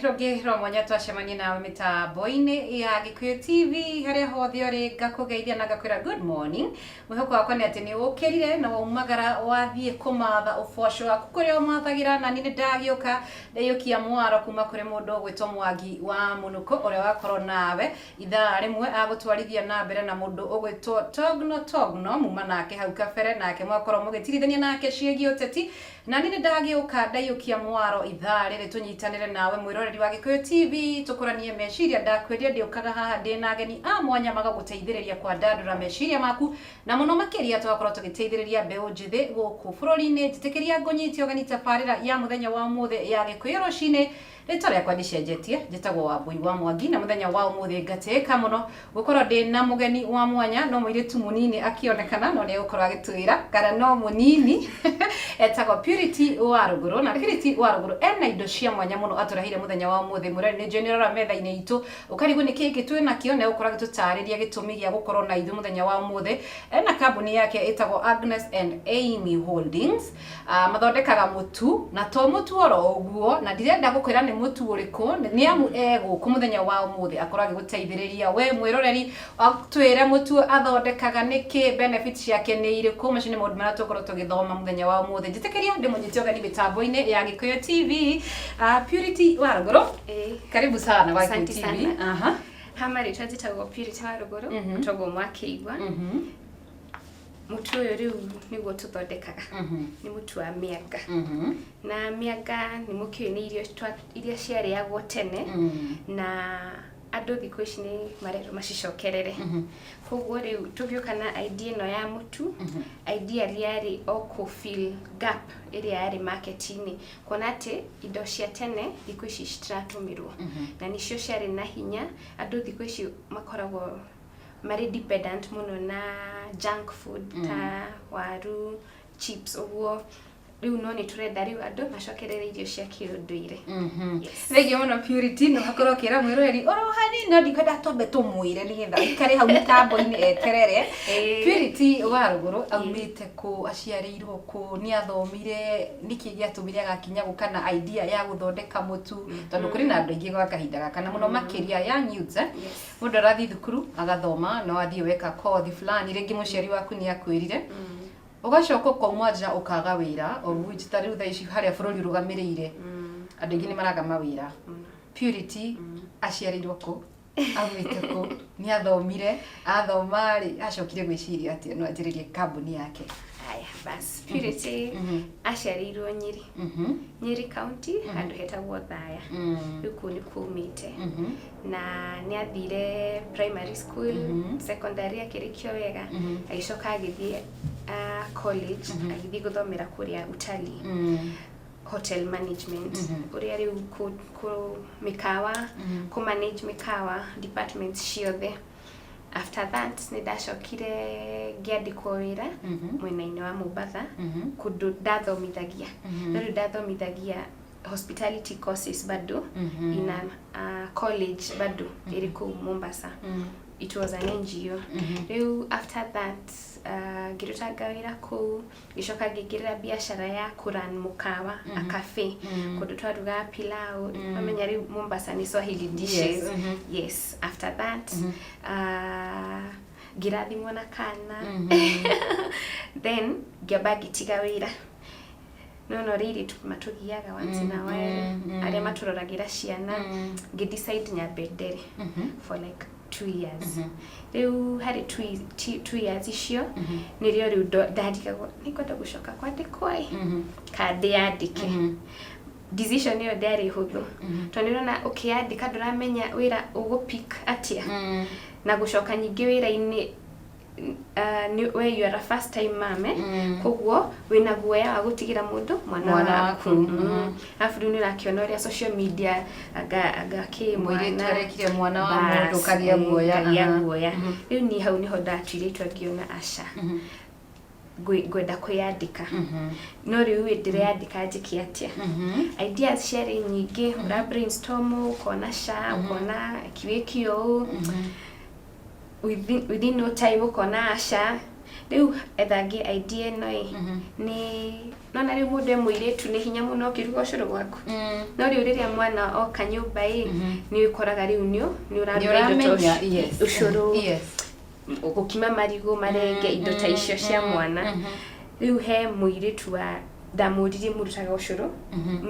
Rũngĩ rwa mwanya twacemania nawe mĩtambo-inĩ ya Gĩkũyũ TV harĩa hothe ũrĩ, ngakũgeithia na ngakwĩra good morning. Mwĩhoko wakwa nĩ atĩ nĩ ũkĩrire na waumagara wathiĩ kũmatha ũboco waku kũrĩa ũmathagĩra, na niĩ nĩ ndagĩũka ndaiyũkia mwaro kuma kũrĩ mũndũ ũgwĩtwo Mwangi wa Mũnũkũ ũrĩa wakorwo nawe ithaa rĩmwe agũtwarithia na mbere na mũndũ ũgwĩtwo Togno Togno muma nake hau kabere, nake mwakorwo mũgĩtirithania nake ciĩgiĩ ũteti. Na niĩ nĩ ndagĩũka ndaiyũkia mwaro ithaa rĩrĩ tũnyitanĩre nawe mwĩroreri wa Gĩkũyũ TV tũkũranie meciria. Ndakwĩrire ndĩũkaga haha ndĩ na ageni a mwanya magagũteithĩrĩria kwandandũra meciria maku, na mũno makĩria tũgakorwo tũgĩteithĩrĩria mbeũ njĩthĩ gũkũ bũrũri-inĩ. Njĩtĩkĩria ngũnyite ũgeni tabarĩra ya mũthenya wa ũmũthĩ ya Gĩkũyũ Rũcinĩ. Rĩtwa rĩakwa ndicenjetie, njĩtagwo Wambui wa Mwangi, na mũthenya wa ũmũthĩ ngatĩĩka mũno gũkorwo ndĩ na mũgeni wa mwanya, no mũirĩtu mũnini akĩonekana, no nĩ egũkorwo agĩtwĩra kana no mũnini. Etagwo Purity wa Rũgũrũ, na Purity wa Rũgũrũ ena indo cia mwanya mũno atũreheire mũthenya wa ũmũthĩ. Mwĩrori, nĩ njũĩ nĩ ũrora metha-inĩ itũ ũkarigwo nĩ kĩĩ twĩ nakĩo, na egũkorwo agĩtũtarĩria gĩtũmi gĩa gũkorwo na ithuĩ mũthenya wa ũmũthĩ. Ena kambuni yake ĩtagwo Agnes and Amy Holdings. Mathondekaga mũtu, na to mũtu oro ũguo, na ndirenda gũkwĩra nĩ mũtu ũrĩkũ, nĩ amu e gũkũ mũthenya wa ũmũthĩ akorwo agĩgũteithĩrĩria we mwĩroreri, atwĩre mũtu athondekaga nĩkĩ, benefit ciake nĩ irĩkũ. Macio nĩ maũndũ marĩa tũgũkorwo tũgĩthoma mũthenya wa ũmũthĩ. Njĩtĩkĩria ndĩmũnyite ũgeni mĩtambo-inĩ ya Gĩkũyũ TV. Purity wa Rũgũrũ, karibu sana wa Gĩkũyũ Asante TV. sana. Ha marĩtwa njĩtagwo Purity wa Rũgũrũ, toguo mwakĩigua. Mũtu ũyũ rĩu nĩguo tũthondekaga, nĩ mũtu wa mĩanga. Na mĩanga nĩ mũkĩũĩ nĩ irio iria ciarĩagwo tene, na andũ thikũ ici nĩ marerwo macicokerere. Koguo rĩu tũgĩũka na idea ĩno ya mũtu, idea rĩarĩ o kũ fill gap ĩrĩa yarĩ market-inĩ, kuona atĩ indo cia tene thikũ ici citiratũmĩrwo, na nĩcio ciarĩ na hinya. Andũ thikũ ici makoragwo marĩ dependent mũno na junk food ta waru, chips ũguo. Rĩu no nĩ tũrenda rĩu andũ macokerere irio cia kĩũndũire. Yes. Thengiũ mũno Purity, no hakorwo ũkĩra mwĩroreri oro hanini, no ndikwenda twambe tũmwĩre nĩgetha aikare hau mĩtambo-inĩ eterere. Purity wa Rũgũrũ aumĩte kũ, aciarĩirwo kũ, nĩ athomire, nĩkĩ gĩatũmire agakinya gũka na idea ya gũthondeka mũtu, tondũ kũrĩ na andũ aingĩ gwa kahinda gaka, na mũno makĩria young youths, eh? Mũndũ arathiĩ thukuru agathoma, no athiĩ weka kothi fulani, rĩngĩ mũciari waku nĩ akwĩrire, ũgacoka ũkauma nja ũkaga wĩra, of which ta rĩu thaa ici harĩa bũrũri ũrũgamĩrĩire, andũ aingĩ nĩ maraga mawĩra. Purity aciarĩirwo kũ, aumĩte kũ, nĩ athomire, athoma rĩ, acokire gwĩciria atĩa no anjĩrĩrie kambuni yake? Aya, bas, Purity aciarĩirwo Nyĩrĩ, Nyĩrĩ County, handũ hetagwo Thaya. Rĩu kũu nĩ kuumĩte. Na nĩ athire primary school, secondary akĩrĩkia wega, agĩcoka agĩthiĩ college, agĩthiĩ gũthomera kũrĩa utalii, hotel management, ũrĩa rĩu kũ mĩkawa, kũ manage mĩkawa departments ciothe. After that nĩ ndacokire ngĩandĩkwo wĩra mwena-inĩ wa Mombatha, kũndũ ndathomithagia, no rĩu ndathomithagia hospitality courses bado in a college bado ĩrĩ kũu Mombasa. It was an NGO. Rĩu after that ngĩrutanga wĩra kũu, ngĩcoka ngĩingĩrĩra biacara ya kũran mũkawa, a cafe, kũndũ twarugaga pilau. Wamenya rĩu Mombasa nĩ Swahili dishes. Yes, after that ngĩrathimwo na kana, then ngĩamba ngĩtiga wĩra. No rĩrĩ matũgiaga once in a while, arĩa matũroragĩra ciana, ngĩ decide nyambe ndere for like 2 years. Rĩu harĩ 2 years icio nĩrĩo rĩu ndarigagwo nĩngwenda gũcoka kwandĩkwo ĩ ka ndĩyandĩke. Decision ĩyo ndĩarĩ hũthũ, tondũ nĩũrona ũkĩyandĩka ndũramenya wĩra ũgũ-pick atĩa, na gũcoka ningĩ wĩra-inĩ, we you are a first time mom, eh? Koguo wĩna guoya wa gũtigĩra mũndũ mwana Mwana waku. waku. Arabu rĩu nĩũrakĩona ũrĩa social media anga kĩ Mũirĩtu arekire mwana wa Bas, mũndũ, ũkagĩa guoya. Ngagĩa guoya. Rĩu niĩ hau nĩho ndatuire itua, ngĩona aca, ngwenda kwĩyandĩka. No rĩu ĩ ndĩreyandĩka njĩke atĩa? Ideas ciarĩ nyingĩ, ũra brainstorm, ũkona ca ũkona kiwĩki ũũ, within no time ũkona aca. Rĩu etha ngĩ idea ĩno ĩ, nĩ nona rĩu mũndũ e mũirĩtu nĩ hinya mũno ũkĩruga ũcũrũ gwaku. No rĩu rĩrĩa mwana oka nyũmba ĩ, nĩ ũkoraga rĩu nĩ Nĩ ũraruga indo ta ũramenya, yes. ũcũrũ, gũkima marigũ, marenge, indo ta icio cia mwana. Rĩu he mũirĩtu wa ndamũririe mũrutaga ũcũrũ,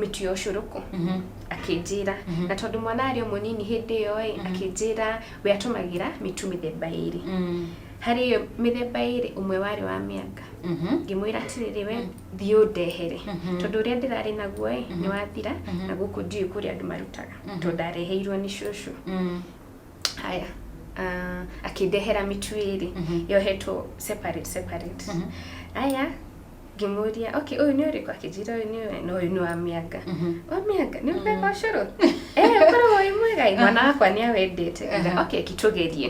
mĩtu ya ũcũrũ kũ, akĩnjĩra, na tondũ mwana arĩ o mũnini hĩndĩ ĩyo ĩ, akĩnjĩra we atũmagĩra mĩtu mĩthemba ĩrĩ. Harĩ ĩyo mĩthemba ĩrĩ, ũmwe warĩ wa mĩanga. Ngĩmwĩra atĩrĩrĩ, we thiĩ ũndehere, tondũ ũrĩa ndĩrarĩ naguo ĩ nĩ wathira, na gũkũ ndiũĩ kũrĩa andũ marutaga, tondũ ndareheirwo nĩ cũcũ. Haya, akĩndehera mĩtu ĩrĩ yohetwo separate separate. Aya, ngĩmũria, okay, ũyũ nĩ ũrĩkũ? Akĩnjĩra ũyũ nĩ ũyũ na ũyũ nĩ wa mĩanga. Wa mĩanga nĩ ũrugaga ũcũrũ? Eh, ũkoragwo wĩ mwega ĩ, mwana wakwa nĩ awendete. Okay, kĩtũgerie.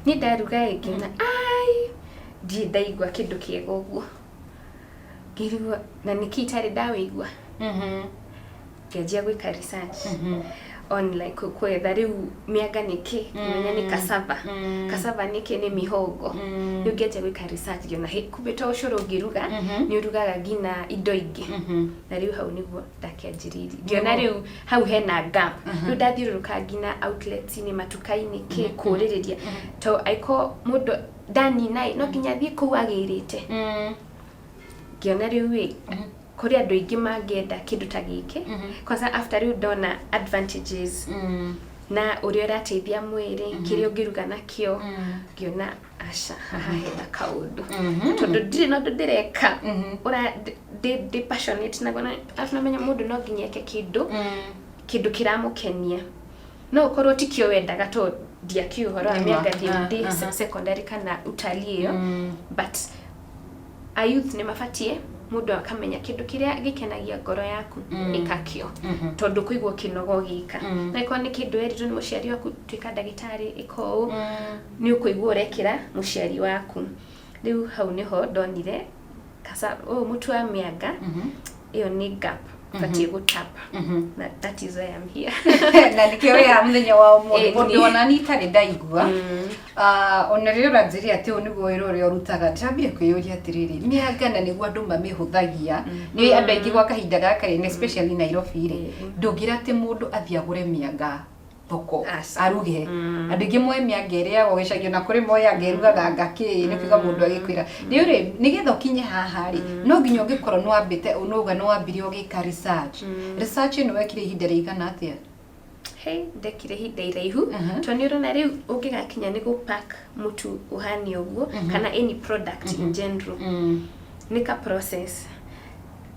Niĩ ndaruga ĩ, ngĩona ai, ndirĩ ndaigua kĩndũ kĩega ũguo. Ngĩrigwo na nĩkĩ itarĩ ndawĩigua. Ngĩanjia gwĩka research on like kwetha rĩu mĩanga nĩkĩ, ngĩmenya nĩ cassava. Cassava nĩkĩ? Nĩ mihogo. Rĩu ngĩanjia gwĩka research, ngĩona hĩ, kumbe to ũcũrũ ũngĩruga, nĩ ũrugaga nginya indo ingĩ. Na rĩu hau nĩguo ndakĩanjĩrĩirie, ngĩona rĩu hau hena gap. Rĩu ndathiũrũrũka nginya outlets-inĩ, matuka-inĩ, kĩ kũrĩrĩria to aiko mũndũ ndanina ĩ, no nginya athiĩ kũu agĩrĩte. Ngĩona rĩu ĩ, kũrĩ andũ aingĩ mangĩenda kĩndũ ta gĩkĩ. Kwanza after rĩu ndona advantages na ũrĩa ũrateithia mwĩrĩ, kĩrĩa ũngĩruga nakĩo, ngĩona aca, haha hena kaũndũ, tondũ ndirĩ na ũndũ ndĩreka ũra ndĩ passionate naguo. Na arabu namenya mũndũ no nginya eke kĩndũ kĩramũkenia, no ũkorwo ti kĩo wendaga, to ndiakĩũĩ ũhoro wa mĩanga ndĩ secondary kana utalii ĩyo. But a youth nĩ mabatiĩ mũndũ akamenya kĩndũ kĩrĩa gĩkenagia ngoro yaku, ĩkakĩo, tondũ kũigua ũkĩnoga ũgĩka. Na ĩkorwo nĩ kĩndũ werirwo nĩ mũciari waku, tuĩka ndagĩtarĩ, ĩka ũũ, nĩ ũkũigua ũrekĩra mũciari waku. Rĩu hau nĩho ndonire kasa ũyũ mũtu wa mĩanga, ĩyo nĩ gap batiĩ gũtapa, na that is why I'm here. Na nĩkĩo wĩ haha mũthenya wa ũmũthĩ. Ĩĩ. Ũndũ ona niĩ itarĩ ndaigua. Ah, ona rĩrĩa ũranjĩrire atĩ ũyũ nĩguo wĩra ũrĩa ũrutaga, ndĩrambire kwĩyũria atĩrĩrĩ, mĩanga na nĩguo andũ mamĩhũthagia nĩ andũ aingĩ gwa kahinda gaka rĩ, na especially Nairobi rĩ, ndũngĩra atĩ mũndũ athiĩ agũre mĩanga thoko Aca. aruge. Andũ aingĩ moe mĩanga ĩrĩagwo gĩcagi, ona kũrĩ moyaga ĩrugaga ngakĩ, nĩ kuga mũndũ agĩkwĩra rĩu rĩ, nĩgetha ũkinye haha rĩ, no nginya ũngĩkorwo nĩ wambĩte nũga nĩ wambire ũgĩka research. Research ĩno wekire ihinda rĩigana atĩa? Hey, ndekire ihinda iraihu, tondũ nĩ ũrona rĩu ũngĩgakinya nĩ gũ-pack mũtu ũhana ũguo kana any product in general, nĩ ka process.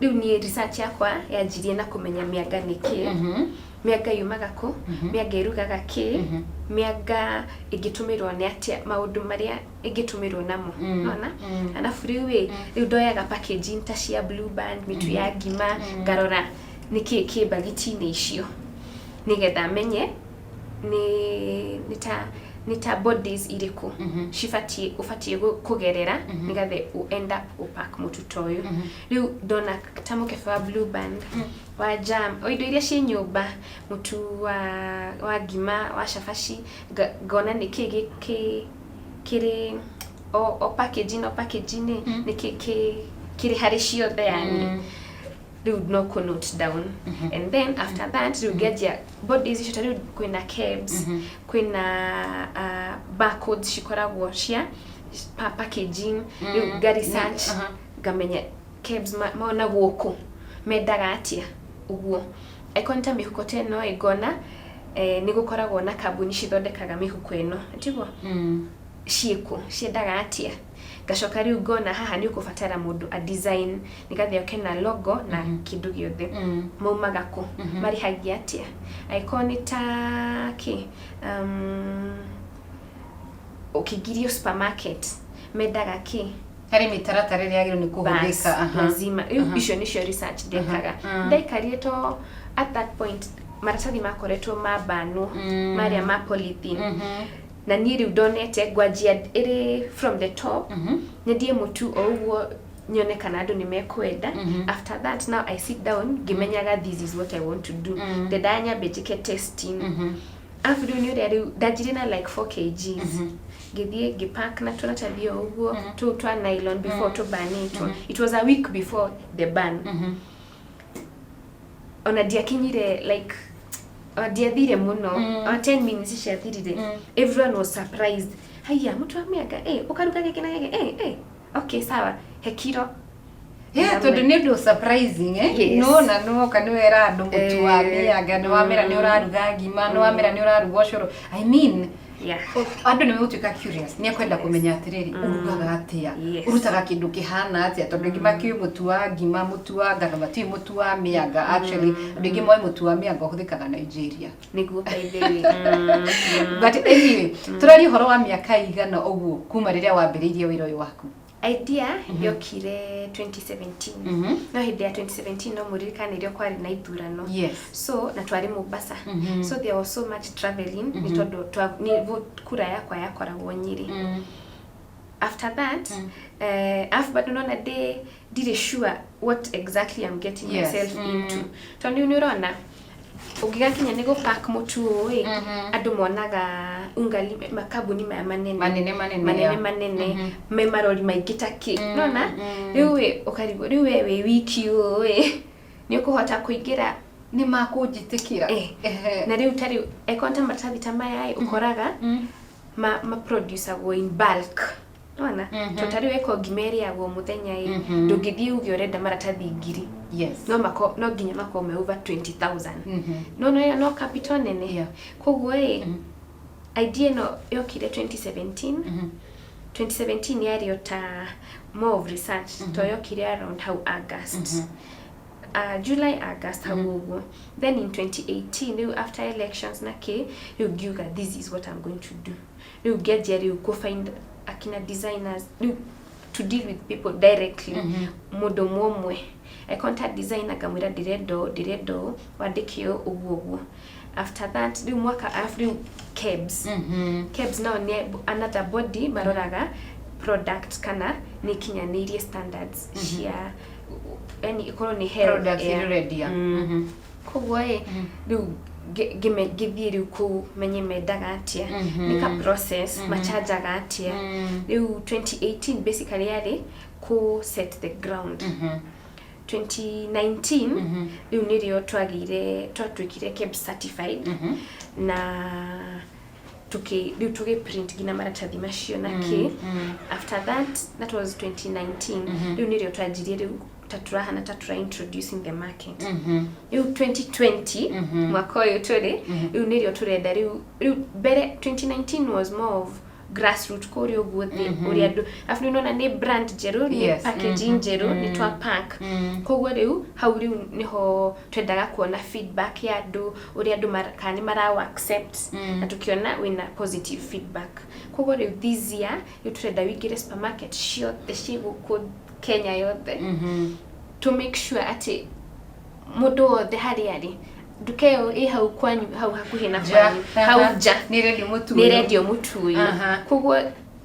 Rĩu niĩ research yakwa yanjirie na kũmenya mĩanga nĩ kĩ, mĩanga yumaga kũ, mĩanga ĩrugaga kĩ, mĩanga ĩngĩtũmĩrwo nĩ atĩa, maũndũ marĩa ĩngĩtũmĩrwo namo, nona. Arabu rĩu ĩ, rĩu ndoyaga packaging ta cia Blue Band, mĩtu ya ngima, ngarora nĩkĩ kĩ mbagiti-inĩ icio, nĩgetha menye nĩ ta bodies irĩkũ cibatiĩ ũbatiĩ kũgerera nĩgetha ũ end up ũpack mũtu ta ũyũ. Rĩu ndona ta mũkebe wa Blue Band, wa jam, o indo iria ciĩ nyũmba, mũtu wa ngima, wa cabaci, ngona nĩkĩ kĩrĩ o packaging, o packaging nĩkĩ kĩrĩ harĩ ciothe, yani rĩu no kũ note down. And then after that rĩu ngĩanjia bodies icio, ta rĩu kwĩna KEBS, kwĩna barcodes cikoragwo cia packaging. Rĩu nga research, ngamenya KEBS monagwo kũ, mendaga atĩa ũguo. Angĩkorwo nĩ ta mĩhuko ta ĩno ĩ, ngona nĩ gũkoragwo na kambuni cithondekaga mĩhuko ĩno, tiguo ciĩkũ, ciendaga atĩa. Ngacoka rĩu ngona haha nĩ ũkũbatara mũndũ a design nĩgetha oke na logo na kĩndũ gĩothe. Maumaga kũ, marĩhagia atĩa? Angĩkorwo nĩ ta kĩ ũkĩingĩrio supermarket mendaga kĩ. Harĩ mĩtaratara ĩrĩa yagĩrĩirwo nĩ Bas, kũhũthĩka, aha. Lazima. Rĩu icio nĩcio research ndekaga. Ndaikarire to at that point maratathi makoretwo mabanwo, marĩa ma polythene, na niĩ rĩu ndonete ngwanjia ĩrĩ from the top, nyendie mũtu o ũguo, nyone kana andũ nĩ mekwenda. After that now I sit down ngĩmenyaga this is what I want to do. Ndendaga nyambe njĩke testing. Arabu rĩu nĩ ũrĩa rĩu ndanjirie na like 4 kgs, ngĩthiĩ ngĩpack na tũratathi o ũguo tũu twa nylon before tũbanĩtwo. It was a week before the ban. Ona ndiakinyire, like ona ndiathire mũno, ona 10 minutes ciathirire. Everyone was surprised, "Haiya, mũtu wa mĩanga, eh, ũkaruga gĩkĩ na gĩkĩ, eh, eh, okay, sawa, he kiro." Yeah, tondũ nĩ ũndũ surprising, eh? Yes. No na nwoka nĩ wera andũ mũtu wa mĩanga, nĩ wamera nĩ ũraruga ngima, nĩ wamera nĩ ũraruga ũcũrũ. I mean, andũ nĩ megũtuĩka curious, nĩ ekwenda kũmenya atĩrĩrĩ, ũrugaga atĩa, ũrutaga kĩndũ kĩhana atĩa, tondũ aingĩ makĩũĩ mũtu wa ngima, mũtu wa ngano, matiũĩ mũtu wa mĩanga. Actually, andũ aingĩ moĩ mũtu wa mĩanga ũhũthĩkaga Nigeria. Nĩguo, by the way. But anyway, tũraria ũhoro wa mĩaka igana ũguo kuma rĩrĩa wambĩrĩirie wĩra ũyũ waku? Idea yokire 2017. No hĩndĩ ya 2017, no mũririkane rĩo kwarĩ na ithurano. So na twarĩ Mombasa. So there was so much traveling nĩ tondũ nĩ kura yakwa yakoragwo Nyĩrĩ. After that, alafu bado naona ndĩ ndirĩ sure what exactly I'm getting myself into, tondũ rĩu nĩ ũrona ũngĩgakinya nĩ gũpack mũtu ũũ ĩ, andũ monaga ungali makambuni maya manene. Manene manene. Manene. Manene me marori maingĩ ta kĩ nona. Rĩu ĩ ũkarigwo, rĩu we wĩ wiki ũũ ĩ, nĩ ũkũhota kũingĩra? Nĩ makũnjĩtĩkĩra? Na rĩu ta rĩu eko ta maratathi ta maya ĩ, ũkoraga ma producagwo in bulk, nona to ta rĩu eko ngima ĩrĩagwo mũthenya ĩ, ndũngĩthiĩ uge ũrenda maratathi 1000. No mako no nginya makorwo me over 20,000. No ĩyo no capital nene. Koguo ĩ, idea ĩno yokire 2017. 2017 yarĩ o ta more of research, to yokire around hau August, July, August hau ũguo. Then in 2018 rĩu, after elections na kĩ, rĩu ngiuga, "This is what I'm going to do." Rĩu ngĩanjia rĩu kũ find akina designers, rĩu to deal with people directly, mũndũ ũmwe ũmwe. I contact designer, ngamwĩra ndĩrenda ũũ, ndĩrenda ũũ, wandĩke ũũ ũguo ũguo. After that rĩu mwaka arabu rĩu KEBS. KEBS nao nĩ another body maroraga product kana nĩ ikinyanĩirie standards cia, yani ĩkorwo nĩ health. Products iria ũrendia. Koguo ĩ, rĩu ngĩthiĩ rĩu kũu menye mendaga atĩa, nĩ ka process machanjaga atĩa. Rĩu 2018 basically yarĩ kũ set the ground. 2019 rĩu nĩrĩo twagĩire, twatuĩkire KEBS certified, na rĩu tũgĩ print nginya maratathi macio na kĩ. After that, that was 2019, rĩu nĩrĩo twanjirie rĩu ta tũrahana ta tũra introducing the market. Rĩu 2020, mwaka ũyũ tũrĩ, rĩu nĩrĩo tũrenda rĩu mbere 2019 was more of grassroot kũrĩa ũguo thĩ ũrĩa andũ, arabu rĩu nona nĩ brand njerũ, nĩ packaging njerũ, nĩ twa pack. Koguo rĩu hau rĩu nĩho twendaga kuona feedback ya andũ, ũrĩa andũ kana nĩ marawa accept, na tũkĩona wĩna positive feedback. Koguo rĩu this year rĩu tũrenda wĩingĩre supermarket ciothe ciĩ gũkũ Kenya yothe, to make sure atĩ mũndũ wothe harĩa arĩ, nduka ĩyo ĩ hau kwanyu, hau hakuhĩ na Nja. kwanyu, hau nja, nĩ rendio mũtu nĩ ũyũ. rendio mũtu ũyũ. Koguo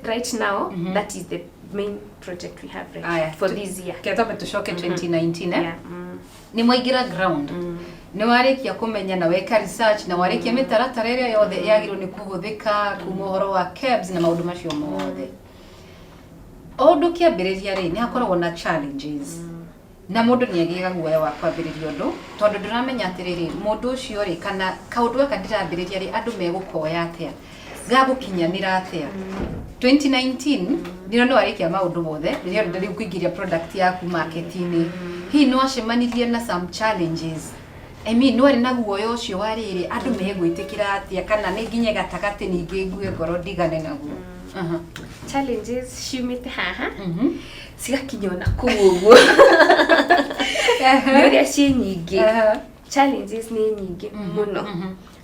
right now that is the main project we have right Aya, for this year. Kĩrĩa twambe tũcoke 2019, eh? Yeah. Nĩ mwaingĩra ground, nĩ warĩkia kũmenya na weka research na warĩkia mĩtaratara ĩrĩa yothe yagĩrĩirwo nĩ kũhũthĩka kuma ũhoro wa KEBS na maũndũ macio mothe. O ũndũ kĩambĩrĩria rĩ, nĩ hakoragwo na challenges na mũndũ nĩ agĩaga guoya wa kwambĩrĩria ũndũ, tondũ ndũramenya atĩrĩrĩ, mũndũ ũcio rĩ, kana kaũndũ gaka ndĩrambĩrĩria rĩ, andũ megũkoya atĩa, gagũkinyanĩra atĩa. 2019 nĩro nĩ warĩkia maũndũ mothe, rĩrĩa ũrenda rĩu kũingĩria product yaku market-inĩ, hihi nĩ wacemanirie na some challenges? I mean, nĩ warĩ na guoya ũcio wa rĩrĩ, andũ megwĩtĩkĩra atĩa, kana nĩ nginye gatagatĩ ningĩ ngue ngoro ndigane naguo? Aha. Challenges ciumĩte haha cigakinya ona kũu ũguo, nĩ ũrĩa ciĩ nyingĩ. Challenges nĩ nyingĩ mũno.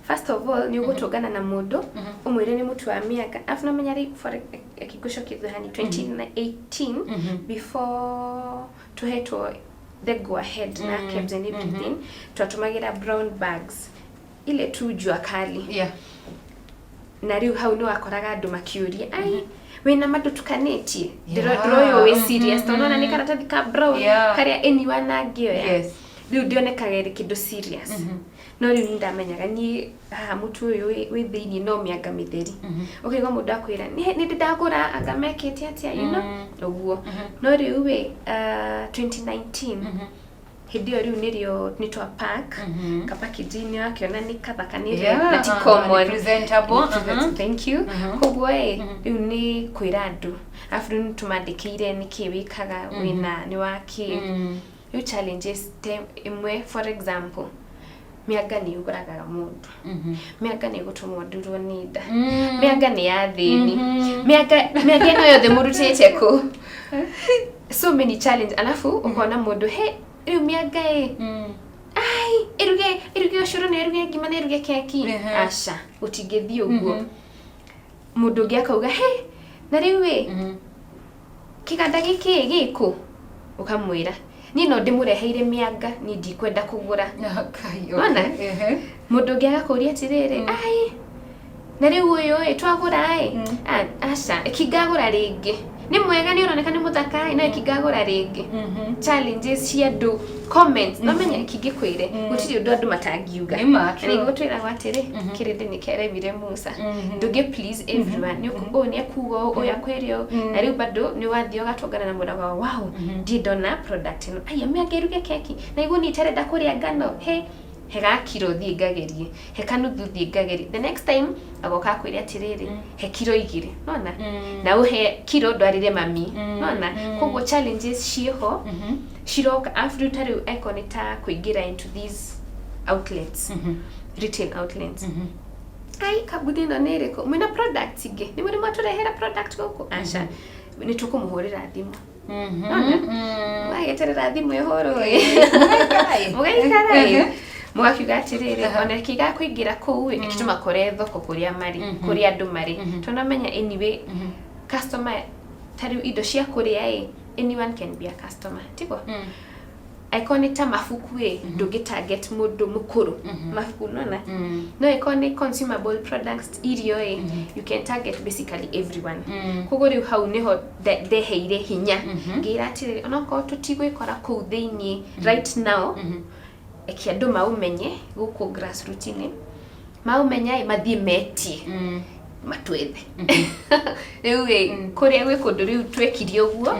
First of all, nĩ ũgũtũngana na mũndũ ũmwĩre nĩ mũtu wa mĩanga, arabu namenya rĩ, for kĩngũcokia thutha hani 2018, before tũhetwo the go ahead na KEBS and everything, twatũmagĩra brown bags ile tu jua kali. Na rĩu hau nĩ wakoraga andũ makĩũria, "Ai, wĩna mandũtukanĩtie?" Ndĩroywo wĩ serious, tondũ nona nĩ karatathi ka brown karĩa anyone angĩoya. Rĩu ndionekaga ĩrĩ kĩndũ serious, no rĩu nĩ ndamenyaga niĩ haha mũtu ũyũ wĩ thĩiniĩ no mĩanga mĩtheri. Ũkaigua mũndũ akwĩra, "Nĩ ndĩ ndagũra, anga mekĩte atĩa," ũguo. No rĩu ĩ 2019, hĩndĩ ĩyo rĩu nĩrĩo nĩ twa pack ka packaging, wakĩona nĩ kathaka, nĩ red na ti common. Nĩ presentable. Nĩ present- Thank you. Koguo ĩ rĩu nĩ kwĩra andũ, arabu rĩu nĩ tũmandĩkĩire nĩkĩ wĩkaga, wĩna nĩ wakĩ. Rĩu challenges te ĩmwe, for example, mĩanga nĩ yũragaga mũndũ, mĩanga nĩ ĩgũtũma ndurwo nĩ nda, mĩanga nĩ ya thĩni, mĩanga ĩno yothe mũrutĩte kũ? So many challenge. Alafu ũkona mũndũ, he rĩu mĩanga ĩ ai ĩruge ũcũrũ, na ĩruge ngima, na ĩruge keki. Aca, gũtingĩthiĩ ũguo. Mũndũ ũngĩ akauga, he na rĩu ĩ kĩganda gĩkĩ gĩkũ? Ũkamwĩra, niĩ no ndĩmũreheire mĩanga, niĩ ndikwenda kũgũra. Wona? Mũndũ ũngĩ agakũria atĩrĩrĩ, ai na rĩu ũyũ ĩ twagũra ĩ? Ah, aca, ĩkingagũra rĩngĩ, nĩ mwega, nĩ ũroneka nĩ mũthaka ĩ, no ĩkingagũra rĩngĩ. Challenges cia andũ, comments, no menya kingĩkwĩre gũtirĩ ũndũ andũ matangiuga. Nĩ ma, Na true. nĩguo twĩragwo atĩrĩ, kĩrĩndĩ nĩ kĩaremire Musa. Ndũngĩ please everyone. Nĩ ũyũ nĩ akuga ũũ, ũyũ akwĩre ũũ, na rĩu bado nĩ wathiĩ ũgatũngana na mũndũ akauga, "Wow, ndirĩ ndona product ĩno, aya mĩanga ĩruge keki, na iguo niĩ itarenda kũrĩa ngano, he he ga kiro thiĩ ngagerie, he kanuthu thiĩ ngagerie." The next time agoka akwĩre atĩrĩrĩ, he kiro 2, nona na ũhe kiro ndwarĩre mami, nona. Koguo challenges ciĩho ciroka. Arabu rĩu ta rĩu eko nĩ ta kũingĩra into these outlets, retail outlets, ai kambuni ĩno nĩ ĩrĩkũ? Mwĩna product ingĩ? Nĩ mũrĩ mwatũrehera product gũkũ? Aca, nĩ tũkũmũhũrĩra thimũ. Nona mũgagĩeterera thimũ ĩhũrwo ĩ, mũgaikara ĩ, mũgakiuga atĩrĩrĩ, ona kĩgakũingĩra kũu ĩ, ĩkĩtũmakore thoko kũrĩa marĩ, kũrĩa andũ marĩ, tondũ menya anyway customer, ta rĩu indo cia kũrĩa ĩ, anyone can be a customer, tiguo? Angĩkorwo nĩ ta mabuku ĩ, ndũngĩ target mũndũ mũkũrũ mabuku, nona. No ĩkorwo nĩ consumable products, irio ĩ, you can target basically everyone. Koguo rĩu hau nĩho ndeheire hinya, ngĩra atĩrĩrĩ, onokorwo tũtigwĩkora kũu thĩiniĩ right now, eke andũ maũmenye gũkũ grassroots-inĩ, maũmenya ĩ, mathiĩ metie, matwethe. Rĩu ĩ kũrĩa gwĩ kũndũ rĩu twekire ũguo,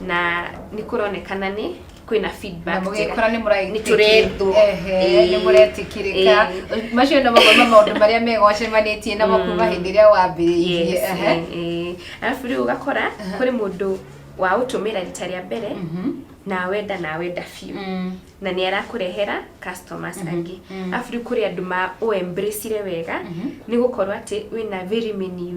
na nĩ kũronekana nĩ kwĩna feedback Na njega. mũgĩkora nĩ Nĩ tũrethwo. Ehe, nĩ mũretĩkĩrĩka. Macio no mamwe ma maũndũ marĩa mega ũcemanĩtie namo kuma hĩndĩ ĩrĩa wambĩrĩirie. Yes, eh. Arabu rĩu ũgakora kũrĩ mũndũ wa ũtũmĩra rita rĩa mbere na wenda biũ, na nĩ arakũrehera customers angĩ. Arabu rĩu kũrĩ andũ ma ũ-embrace-ire wega, nĩ gũkorwo atĩ wĩna very many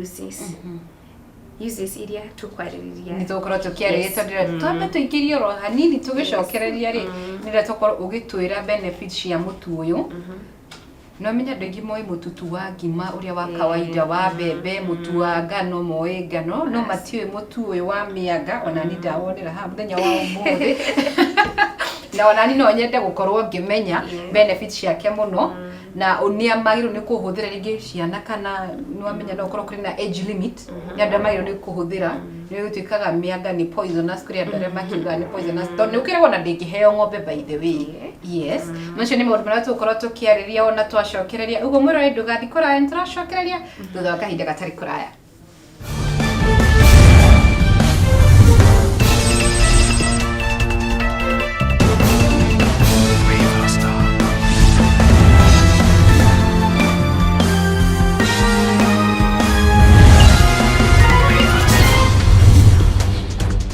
uses iria tũkwarĩrĩria. Nĩ tũgũkorwo tũkĩarĩria. Tondũ twambe tũingĩrie oro hanini, tũgĩcokereria rĩ, nĩrĩa tũkorwo ũgĩtwĩra benefits cia mũtu ũyũ. No menya andũ aingĩ moĩ mũtu tu wa ngima ũrĩa wa kawaida wa mbembe, mũtu wa ngano moĩ ngano, no matiũĩ mũtu ũyũ wa mĩanga. Ona ni ndawonera haha mũthenya wa ũmũthĩ, na onani no nyende gũkorwo ngĩmenya benefits ciake mũno, na nĩa magĩrĩirwo nĩ kũhũthĩra, rĩngĩ ciana, kana nĩ wamenya no ũkorwo kũrĩ na age limit nĩ andũ arĩa magĩrĩirwo nĩ kũhũthĩra. Nĩ gũtuĩkaga mĩanga nĩ poisonous, kũrĩ andũ arĩa makiugaga nĩ poisonous, tondũ nĩ ũkĩragwo na ndĩngĩheo ng'ombe, by the way. Yes, macio nĩ maũndũ marĩa tũgũkorwo tũkĩarĩria ona twacokereria. Ũguo mwĩrore, ndũgathiĩ kũraya, nĩ tũracokereria thutha wa kahinda gatarĩ kũraya.